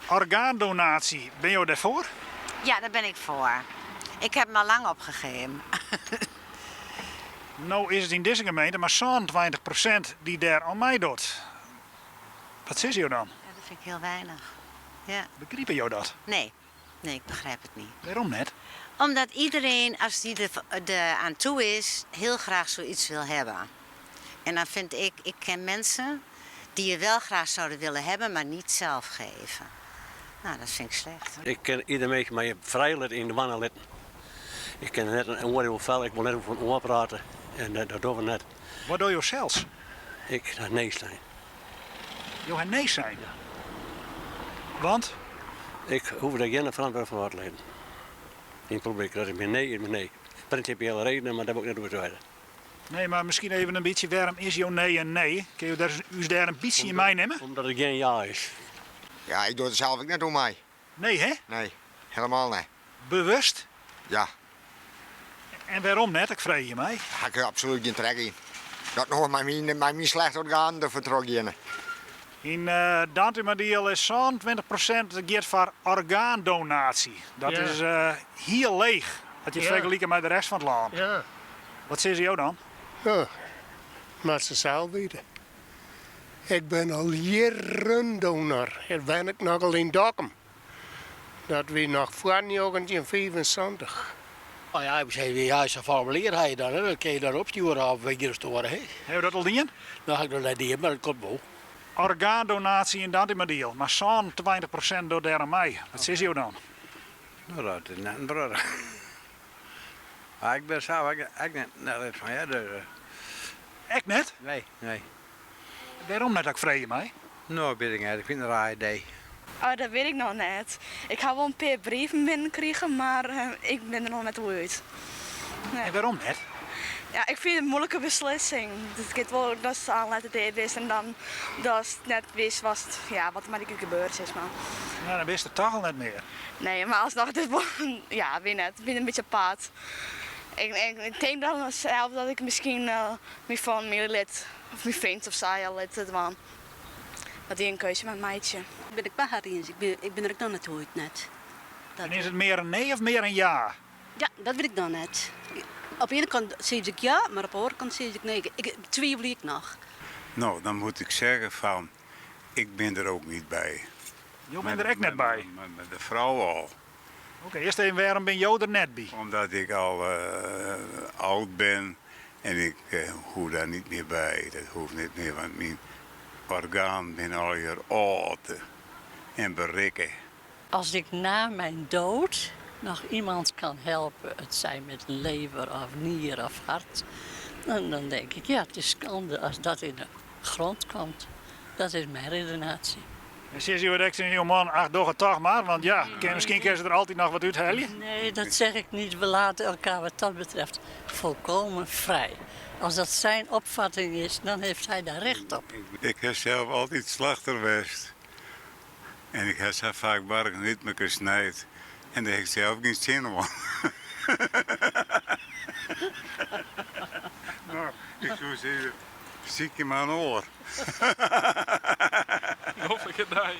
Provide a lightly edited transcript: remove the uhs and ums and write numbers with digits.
Orgaandonatie, binne jo dêrfoar? Ja, daar ben ik voor. Ik heb hem al lang opgegeven. No is it yn dizze gemeente mar 27% dy't dêr oan meidocht. Wat sizze jo dan? Ja, dat vind ik heel weinig. Ja. Begripe jo dat? Nee, nee, ik begrijp het niet. Wêrom net? Omdat iedereen, als die er, er aan toe is, heel graag zoiets wil hebben. En dan vind ik, ik ken mensen die het wel graag zouden willen hebben, maar niet zelf geven. Nou, dat vind ik slecht. Ik kin ieder minske my frijlitte yn de wanne litten. Ik kin net in oardiel felle, ik wol net oer in oar prate en dat dogge we net. Wat dogge jo sels? Ik ha nee sein. Jo ha nee sein? Ja. Want? Ik hoef der gjin ferantwurding foar ôf te lizzen. Yn it publyk, dat is myn nee is myn nee. Prinsipiële redenen, mar dêr wol ik net oer te wêze. Nee, mar miskien even in bytsje, wêrom is jo nee in nee? Kinne jo ús dêr in bytsje yn meinimme? Omdat it gjin ja is. Ja, ik doch der sels ek net oan mei. Nee, hè? Nee, helemaal net. Bewust? Ja. En wêrom net, ik freegje my? Ha ik absolút gjin trek yn. Dat noch mei myn, mei myn slechte organen derfoar trochgeane. Yn Dantumadiel is 27% giet foar orgaandonatie. Dat is hiel leech as je it fergelike mei de rest fan it lân. Wat sizze jo dan? Ja, moat se sels witte. Ik bin al jierren donor. Ik wenne ik noch al yn Dokkum. Dat wie noch foar 1975. Oh ja, ik sei, ja, sa'n formulier ha je dan, hè? Dat kin je dan opstjoere of hjir stoare. Hè? Ha jo dat al dien? Dat ha ik noch net dien, mar dat komt wol. Orgaandonatie yn Dantumadiel, mar 27% docht dêr oan mei. Wat sizze jo dan? No, dat is net in protte. Maar ik bin sels ek net lid fan, hear, dus. Ek net? Nee, nee. Wêrom net, as ik freegje mei? No, wit ik net. Ik fyn it in raar idee. Oh, dat wit ik noch net. Ik ha wol in pear brieven binnenkrigen, mar ik bin der noch net oer út. Nee. En wêrom net? Ja, ik fyn it in muoilike beslissing. It giet wol datst al let dea bist en dan datst net wist watst, ja, wat der mei dy gebeurt, sis mar. Ja, dan witst it toch al net mear. Nee, mar alsnoch, it is wol, ja, wit net, ik fyn it in bytsje apart. Ik, ik tink dan sels dat ik miskien myn famyljelid of myn freon of sa al lit dwaan. Dat dy in keuze mei meitsje. Bin ik mei har iens. Ik bin, ik bin der ek noch net oer út net. Dat... En is it mear in nee of mear in ja? Ja, dat wit ik noch net. Op de iene kant sis ik ja, mar op de oare kant sis ik nee. Ik twivelje ek noch. No, dan moet ik zeggen van, ik bin der ook niet by. Jo binne der ek net by? Mar de frou al. Oké, earst even wêrom bin jo der net by? Omdat ik al oud bin en ik hoef daar niet meer bij. Dat hoeft net mear, want myn organen binne allegear âld en berikke. Als ik na mijn dood nog iemand kan helpen, het zij met lever of nier of hart, dan, dan denk ik, ja, het is schande als dat in de grond komt. Dat is mijn redenatie. En sizze jo ek tsjin jo man, ach doch it toch mar, want ja, kin, miskien kinne se der altyd noch wat úthelje? Nee, dat zeg ik niet. We laten elkaar wat dat betreft volkomen vrij. Als dat zijn opvatting is, dan heeft hij daar recht op. Ik ha sels altyd slachter west en ik ha sa faak bargen út mekoar snijd en dêr ha ik sels gjin sin oan. No, ik soe sizze, sykje mar in oar. Noflike dei.